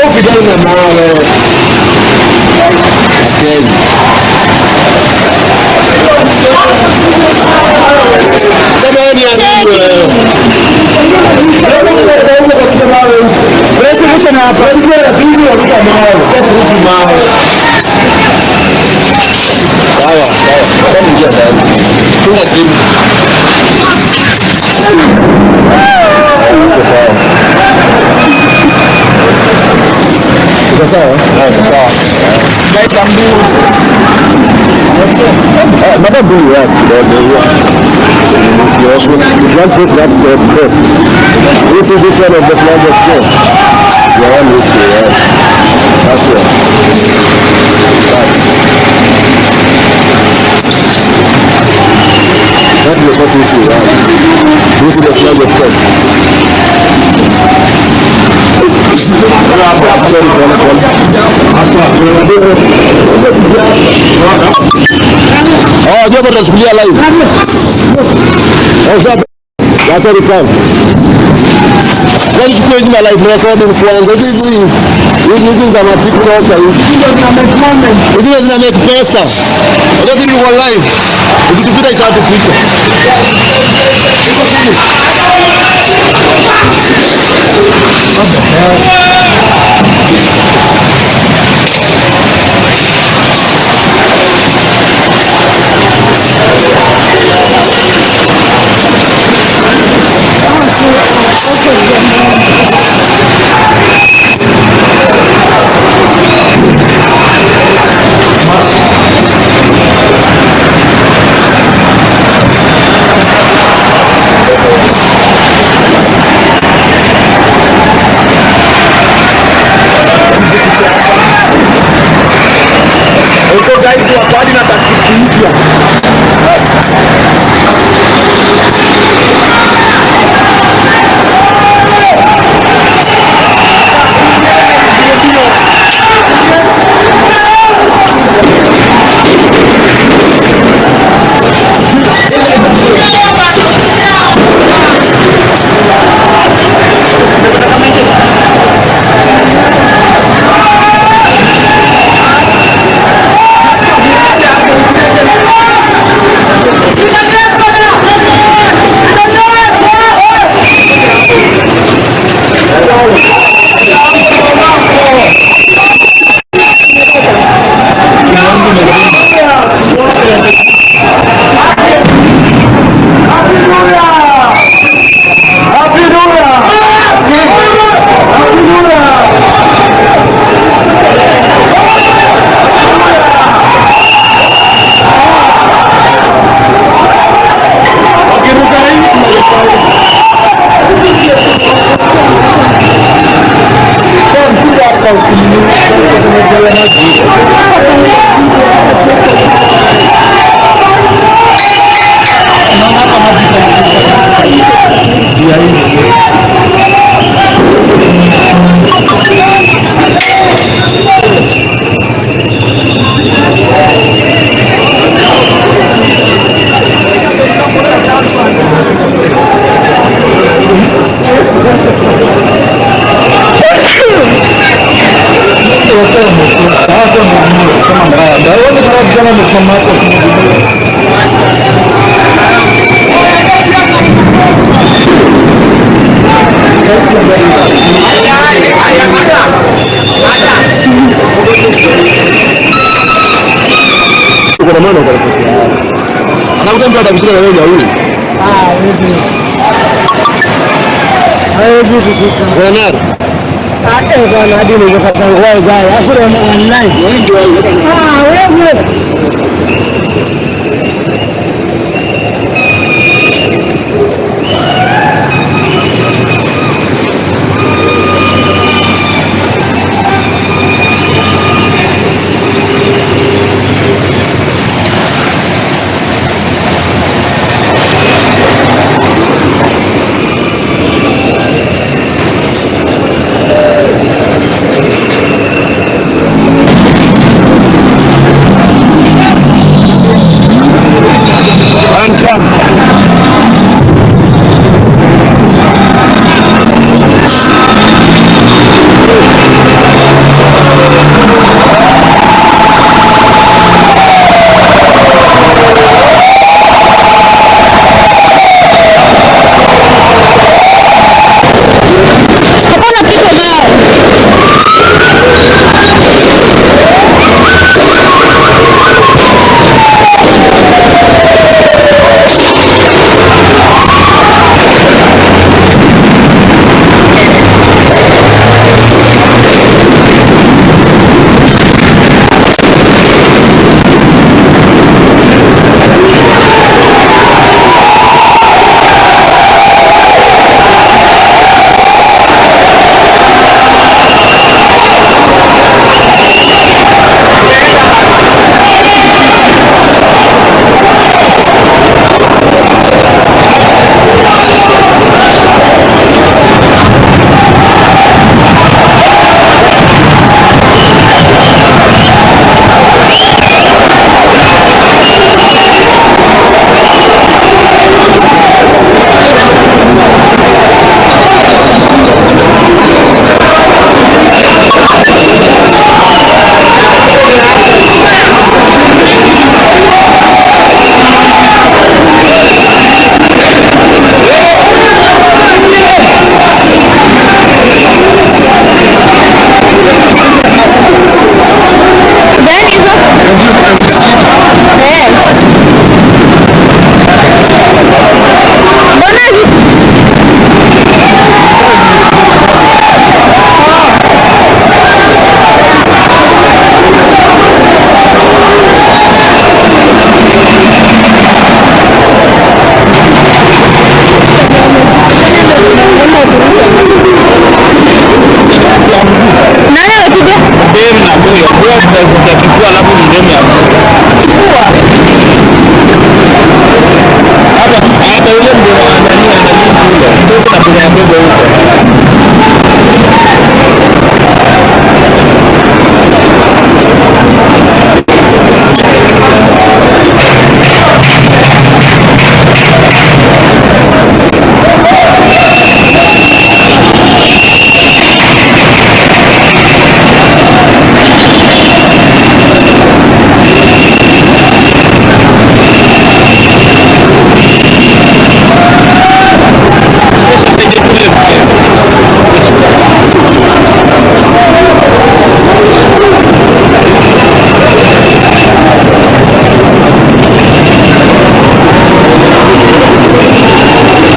Upigane na mawe. Okay. Sema ni Resolution hapa. Sawa, sawa. Kama njia ndani. Funga simu. Uko sawa. Uko sawa? Uko sawa. Madam, do relax kidogo hiyo. Usioshwe. You can't put that step before. This is this one of the flag of God. The one which you have. That one. Start. That is what which you have. This is the flag of God. Sorry, pole, pole. Oh, jambo tunachukulia live. Oh, sawa. Wacha record. Kwani chukua hizi live recording kwanza. Hizi hizi za ma TikTok hizi. Hizi zina make pesa. Unajua hizi kwa live. Ukitupita ishatupita. Huko guys wako hadi na tactics mpya. Kuna maana kwa ripoti yao. Anakuta mtu atakushika na wewe huyu. Ah, hivi. Hawezi kushika. Kuna nani? Ah, eh bwana hadi nilipata ngwai gari. Hakuna online. Ah, wewe. One.